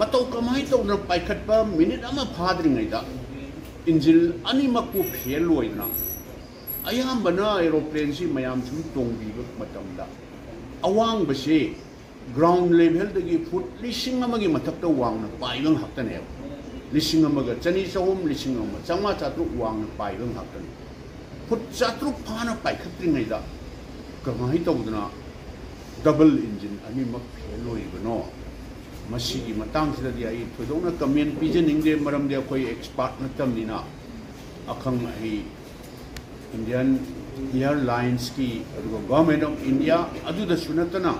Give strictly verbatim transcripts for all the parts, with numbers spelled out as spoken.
ꯃꯇꯧ ꯀꯃꯥꯏꯅ ꯇꯧꯗꯅ ꯄꯥꯏꯈꯠꯄ ꯃꯤꯅꯤꯠ ꯑꯃ ꯐꯥꯗ꯭ꯔꯤꯉꯩꯗ ꯏꯟꯖꯤꯟ ꯑꯅꯤꯃꯛꯄꯨ ꯐꯦꯜ ꯑꯣꯏꯗꯅ, ꯑꯌꯥꯝꯕꯅ ꯑꯦꯔꯣꯄ꯭ꯂꯦꯟꯁꯤ ꯃꯌꯥꯝ ꯁꯨꯝ ꯇꯣꯡꯕꯤꯕ ꯃꯇꯝꯗ, ꯑꯋꯥꯡꯕꯁꯤ ꯒ꯭ꯔꯥꯎꯟ ꯂꯦꯚꯦꯜꯗꯒꯤ ꯐꯨꯠ ꯂꯤꯁꯤꯡ ꯑꯃꯒꯤ ꯃꯊꯛꯇ ꯋꯥꯡꯅ ꯄꯥꯏꯕ ꯉꯥꯛꯇꯅꯦꯕ꯫ ꯂꯤꯁꯤꯡ ꯑꯃꯒ ꯆꯅꯤ ꯆꯍꯨꯝ, ꯂꯤꯁꯤꯡ ꯑꯃ ꯆꯥꯝꯃꯉꯥ ꯆꯥꯇ꯭ꯔꯨꯛ ꯋꯥꯡꯅ ꯄꯥꯏꯕ ꯉꯥꯛꯇꯅꯤ꯫ ꯐꯨꯠ ꯆꯥꯇ꯭ꯔꯨꯛ ꯐꯥꯅ ꯄꯥꯏꯈꯠꯇ꯭ꯔꯤꯉꯩꯗ ꯀꯃꯥꯏꯅ ꯇꯧꯗꯅ ꯗꯕꯜ ꯏꯟꯖꯤꯟ ꯑꯅꯤꯃꯛ ꯐꯦꯜ ꯑꯣꯏꯔꯤꯕꯅꯣ? ꯃꯁꯤꯒꯤ ꯃꯇꯥꯡꯁꯤꯗꯗꯤ ꯑꯩ ꯊꯣꯏꯗꯣꯛꯅ ꯀꯃꯦꯟ ꯄꯤꯖꯅꯤꯡꯗꯦ, ꯃꯔꯝꯗꯤ ꯑꯩꯈꯣꯏ ꯑꯦꯛꯁꯄꯥꯔꯠ ꯅꯠꯇꯕꯅꯤꯅ꯫ ꯑꯈꯪ ꯑꯍꯩ ꯏꯟꯗꯤꯌꯥꯟ ꯑꯦꯌꯥꯔꯂꯥꯏꯟꯁꯀꯤ, ꯑꯗꯨꯒ ꯒꯣꯔꯃꯦꯟ ꯑꯣꯐ ꯏꯟꯗꯤꯌꯥ ꯑꯗꯨꯗꯁꯨ ꯅꯠꯇꯅ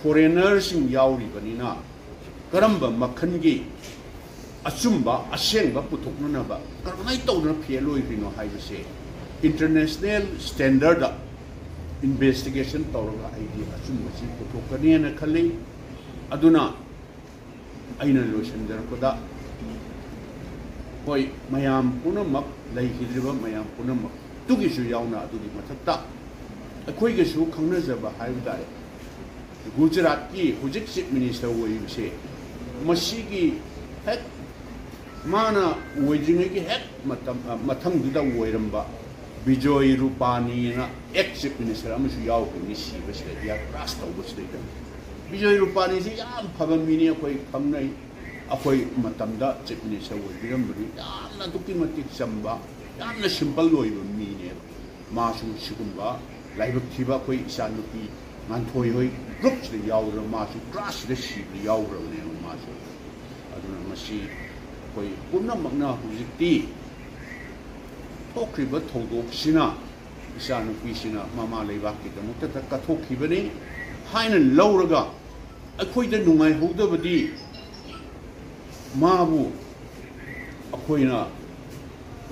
ꯐꯣꯔꯦꯅꯔꯁꯤꯡ ꯌꯥꯎꯔꯤꯕꯅꯤꯅ, ꯀꯔꯝꯕ ꯃꯈꯜꯒꯤ ꯑꯆꯨꯝꯕ ꯑꯁꯦꯡꯕ ꯄꯨꯊꯣꯛꯅꯅꯕ ꯀꯔꯝꯍꯥꯏꯅ ꯇꯧꯗꯅ ꯐꯦꯜ ꯑꯣꯏꯈ꯭ꯔꯤꯅꯣ ꯍꯥꯏꯕꯁꯦ ꯏꯟꯇꯔꯅꯦꯁꯅꯦꯜ ꯁ꯭ꯇꯦꯟꯗꯔꯗ ꯏꯟꯚꯦꯁꯇꯤꯒꯦꯁꯟ ꯇꯧꯔꯒ ꯑꯩꯗꯤ ꯑꯆꯨꯝꯕꯁꯤ ꯄꯨꯊꯣꯛꯀꯅꯤꯅ ꯈꯜꯂꯤ꯫ ꯑꯗꯨꯅ ꯑꯩꯅ ꯂꯣꯏꯁꯤꯟꯖꯔꯛꯄꯗ, ꯍꯣꯏ, ꯃꯌꯥꯝ ꯄꯨꯝꯅꯃꯛ, ꯂꯩꯈꯤꯗ꯭ꯔꯤꯕ ꯃꯌꯥꯝ ꯄꯨꯝꯅꯃꯛꯇꯨꯒꯤꯁꯨ ꯌꯥꯎꯅ, ꯑꯗꯨꯒꯤ ꯃꯊꯛꯇ ꯑꯩꯈꯣꯏꯒꯁꯨ ꯈꯪꯅꯖꯕ ꯍꯥꯏꯕ ꯇꯥꯔꯦ, ꯒꯨꯖꯔꯥꯠꯀꯤ ꯍꯧꯖꯤꯛ ꯆꯤꯐ ꯃꯤꯅꯤꯁꯇꯔ ꯑꯣꯏꯔꯤꯕꯁꯦ, ꯃꯁꯤꯒꯤ ꯍꯦꯛ ꯃꯥꯅ ꯑꯣꯏꯗ꯭ꯔꯤꯉꯩꯒꯤ ꯍꯦꯛ ꯃꯇꯝ, ꯑ, ꯃꯊꯪꯗꯨꯗ ꯑꯣꯏꯔꯝꯕ ꯕꯤꯖꯣꯏ ꯔꯨꯄꯥꯅꯤꯅ ꯑꯦꯛꯁ ꯆꯤꯐ ꯃꯤꯅꯤꯁꯇꯔ ꯑꯃꯁꯨ ꯌꯥꯎꯈꯤꯕꯅꯤ ꯁꯤꯕꯁꯤꯗ, ꯏꯌꯥꯔ ꯀ꯭ꯔꯥꯁ ꯇꯧꯕꯁꯤꯗꯩꯗ꯫ ꯕꯤꯖꯣꯏ ꯔꯨꯄꯥꯅꯤꯁꯤ ꯌꯥꯝ ꯐꯕ ꯃꯤꯅꯤ, ꯑꯩꯈꯣꯏ ꯈꯪꯅꯩ꯫ ꯑꯩꯈꯣꯏ ꯃꯇꯝꯗ ꯆꯤꯐ ꯃꯤꯅꯤꯁꯇꯔ ꯑꯣꯏꯕꯤꯔꯝꯕꯅꯤ꯫ ꯌꯥꯝꯅ ꯑꯗꯨꯛꯀꯤ ꯃꯇꯤꯛ ꯆꯝꯕ, ꯌꯥꯝꯅ ꯁꯤꯝꯄꯜ ꯑꯣꯏꯕ ꯃꯤꯅꯦꯕ꯫ ꯃꯥꯁꯨ ꯁꯤꯒꯨꯝꯕ ꯂꯥꯏꯕꯛ ꯊꯤꯕ ꯑꯩꯈꯣꯏ ꯏꯆꯥꯅꯨꯄꯤ ꯉꯥꯟꯊꯣꯏ ꯍꯣꯏ ꯒ꯭ꯔꯨꯞꯁꯤꯗ ꯌꯥꯎꯗꯅ, ꯃꯥꯁꯨ ꯀ꯭ꯔꯥꯁꯁꯤꯗ ꯁꯤꯕꯗ ꯌꯥꯎꯈ꯭ꯔꯕꯅꯦꯕ ꯃꯥꯁꯨ꯫ ꯑꯗꯨꯅ ꯃꯁꯤ ꯑꯩꯈꯣꯏ ꯄꯨꯝꯅꯃꯛꯅ ꯍꯧꯖꯤꯛꯇꯤ ꯊꯣꯛꯈ꯭ꯔꯤꯕ ꯊꯧꯗꯣꯛꯁꯤꯅ, ꯏꯆꯥꯅꯨꯄꯤꯁꯤꯅ ꯃꯃꯥ ꯂꯩꯕꯥꯛꯀꯤꯗꯃꯛꯇ ꯀꯠꯊꯣꯛꯈꯤꯕꯅꯤ ꯍꯥꯏꯅ ꯂꯧꯔꯒ, ꯑꯩꯈꯣꯏꯗ ꯅꯨꯡꯉꯥꯏꯍꯧꯗꯕꯗꯤ ꯃꯥꯕꯨ ꯑꯩꯈꯣꯏꯅ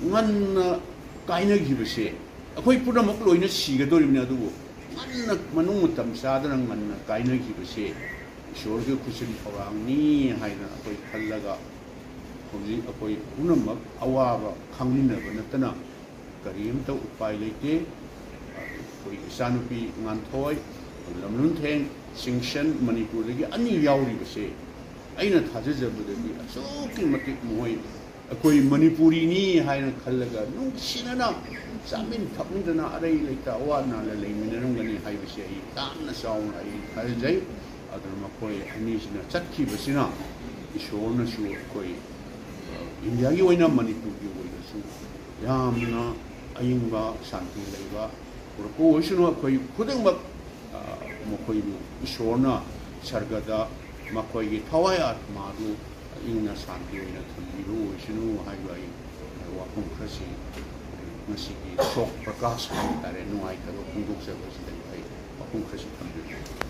ꯉꯟꯅ ꯀꯥꯏꯅꯈꯤꯕꯁꯦ, ꯑꯩꯈꯣꯏ ꯄꯨꯝꯅꯃꯛ ꯂꯣꯏꯅ ꯁꯤꯒꯗꯧꯔꯤꯕꯅꯤ, ꯑꯗꯨꯕꯨ ꯉꯟꯅ, ꯃꯅꯨꯡ ꯃꯇꯝ ꯆꯥꯗꯅ ꯉꯟꯅ ꯀꯥꯏꯅꯈꯤꯕꯁꯦ ꯏꯁꯣꯔꯒꯤ ꯈꯨꯠꯁꯤꯟ ꯊꯧꯔꯥꯡꯅꯤ ꯍꯥꯏꯅ ꯑꯩꯈꯣꯏ ꯈꯜꯂꯒ, ꯍꯧꯖꯤꯛ ꯑꯩꯈꯣꯏ ꯄꯨꯝꯅꯃꯛ ꯑꯋꯥꯕ ꯈꯪꯃꯤꯟꯅꯕ ꯅꯠꯇꯅ ꯀꯔꯤꯝꯇ ꯎꯄꯥꯏ ꯂꯩꯇꯦ꯫ ꯑꯩꯈꯣꯏ ꯏꯆꯥꯅꯨꯄꯤ ꯉꯥꯟꯊꯣꯏ, ꯂꯝꯂꯨꯟꯊꯦꯡ ꯁꯤꯡꯁꯟ, ꯃꯅꯤꯄꯨꯔꯗꯒꯤ ꯑꯅꯤ ꯌꯥꯎꯔꯤꯕꯁꯦ, ꯑꯩꯅ ꯊꯥꯖꯖꯕꯗꯗꯤ ꯑꯁꯨꯛꯀꯤ ꯃꯇꯤꯛ ꯃꯈꯣꯏ ꯑꯩꯈꯣꯏ ꯃꯅꯤꯄꯨꯔꯤꯅꯤ ꯍꯥꯏꯅ ꯈꯜꯂꯒ ꯅꯨꯡꯁꯤꯅꯅ ꯆꯥꯃꯤꯟ ꯊꯛꯃꯤꯟꯗꯅ ꯑꯔꯩ ꯂꯩꯇ ꯑꯋꯥ ꯑꯅꯥꯗ ꯂꯩꯃꯤꯟꯅꯔꯝꯒꯅꯤ ꯍꯥꯏꯕꯁꯤ ꯑꯩ ꯌꯥꯝꯅ ꯆꯥꯎꯅ ꯑꯩ ꯊꯥꯖꯖꯩ꯫ ꯑꯗꯨꯅ ꯃꯈꯣꯏ ꯑꯅꯤꯁꯤꯅ ꯆꯠꯈꯤꯕꯁꯤꯅ ꯏꯁꯣꯔꯅꯁꯨ ꯑꯩꯈꯣꯏ, ꯑ, ꯏꯟꯗꯤꯌꯥꯒꯤ ꯑꯣꯏꯅ ꯃꯅꯤꯄꯨꯔꯒꯤ ꯑꯣꯏꯅꯁꯨ ꯌꯥꯝꯅ ꯑꯏꯪꯕ ꯁꯥꯟꯇꯤ ꯂꯩꯕ ꯄꯨꯔꯛꯄ ꯑꯣꯏꯁꯅꯨ꯫ ꯑꯩꯈꯣꯏ ꯈꯨꯗꯤꯡꯃꯛ, ꯑ, ꯃꯈꯣꯏꯕꯨ ꯏꯁꯣꯔꯅ ꯁꯔꯒꯗ ꯃꯈꯣꯏꯒꯤ ꯊꯋꯥꯏ ꯑꯥꯠꯃꯥꯗꯨ ꯏꯪꯅ ꯁꯥꯟꯇꯤ ꯑꯣꯏꯅ ꯊꯝꯕꯤꯕ ꯑꯣꯏꯁꯅꯨ ꯍꯥꯏꯕ ꯑꯩ ꯋꯥꯐꯝ ꯈꯔꯁꯤ ꯉꯁꯤꯒꯤ ꯁꯣꯛ ꯄ꯭ꯔꯀꯥꯁ ꯍꯥꯏꯕ ꯇꯥꯔꯦ, ꯅꯨꯡꯉꯥꯏꯇꯕ ꯐꯣꯡꯗꯣꯛꯆꯕꯁꯤꯗ ꯑꯩ ꯋꯥꯐꯝ ꯈꯔꯁꯤ ꯊꯝꯖꯒꯦ꯫